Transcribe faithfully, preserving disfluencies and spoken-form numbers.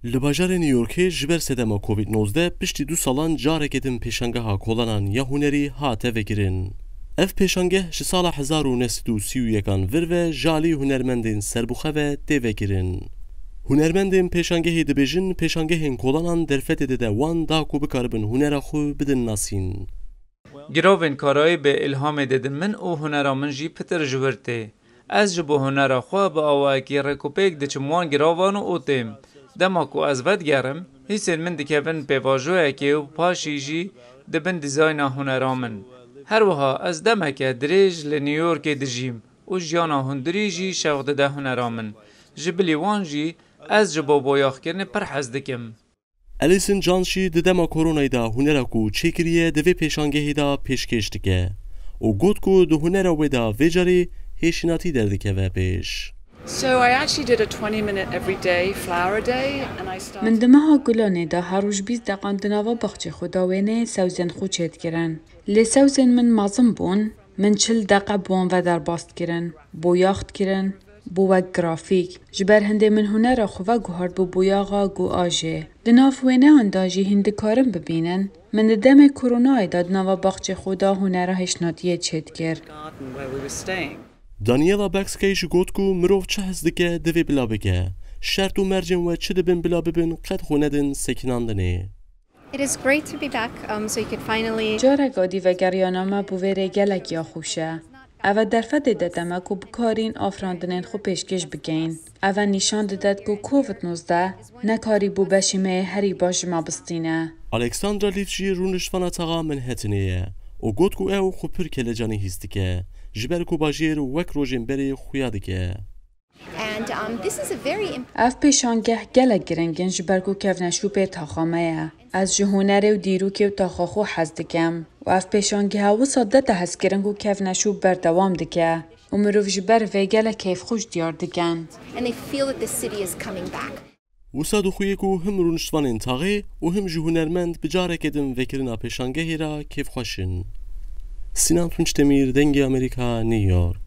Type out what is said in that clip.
Li bajarê New Yorkê ji ber sedema Covid nozdeh piştî du salan careke din pêşangeha kolanan ya hunerî hate vekirin. Ev pêşangeh ji sala hezar û neh sed û sî û yekan vir ve ji alî hunermendên serbixwe ve tê vekirin. Hunermendên pêşangehê dibêjin, pêşangehên kolanan derfetê dide wan da ku bikaribin hunera xwe bidin nasîn. Girovên karayî bi îlhamê didin min û hunera min jî pitir ji wir tê. Ez ji bo hunera xwe bi awayekî rêkûpêk diçim wan giravan û têm. Dema ku ez vedigerim, hîsên min dikevin pêvajoyekê û paşî jî dibin dîzayna hunera min. Her wiha ez demeke dirêj li New Yorkê dijîm û jiyana hundirî jî şewq dide hunera min. Ji bilî wan jî ez ji bo boyaxkirinê pir hez dikim. Alison Jones jî di dema koronayê de hunera ku çêkiriye di vê pêşangehê de pêşkêş dike û got ku di hunera wê de vê carê hêşînatî derdikeve pêş. So I actually did a twenty minute everyday flower day and I started Min di meha Gulanê de her roj bîst deqan di nava baxçê xwe de wêneyê sewzên xwe çêdikirin. Lê sewzên min mezin bûn, min çil deqe bi wan ve derbas dikirin, boyax dikirin, bû wek grafîk. Ji ber hindê min hunera xwe veguhart bû boyaxa ku ajê. Di nav wêneyan de jî hîn dikarin bibînin. Min di demê koronayê de di nava baxçê xwe de hunera hêşnatiyê çêdikir. garden where we were staying. Daniela Baxkey jî got ku mirov çi hez dike divê bila bike. Şert û mercên we çi dibin bila bibin qet xwe nedin sekinandinê. It is great to be back, um, so you could finally. Careka dî vegeriyana me bo vê rê gelek ya xweş e. Ev e derfetê dide me ku bikarîn afirandinên xwe pêşkêş bikeyn. Ev e nîşan didet ku Covid nozdeh nekarîbû beşê me yê herî baş ji me bistîne. Alexandra Leaf jî rûniştvana taxa Manhattanê ye û got ku ew xwe pir kelecanî hîs dike, ji ber ku bajêr wek rojên berê xuya dike. And um, this is a very Ev pêşangeh gelek giring in ji ber ku kevneşûpê taxa me ye. Ez ji hunerê û dîrokê û taxa xwe hez dikim û ev pêşangeha wisa dete hezkirin ku kevneşûp berdewam dike û mirov ji ber vê gelek kêfxweş diyar dikin. And they feel that the city is coming back. Wisa dixuye ku him rûniştvanên taxê û him jî hunermend bi careke din vekirina pêşangehê re kêfxweş in. Sinan Tunç Demîr, Dengê Amerîka, New York.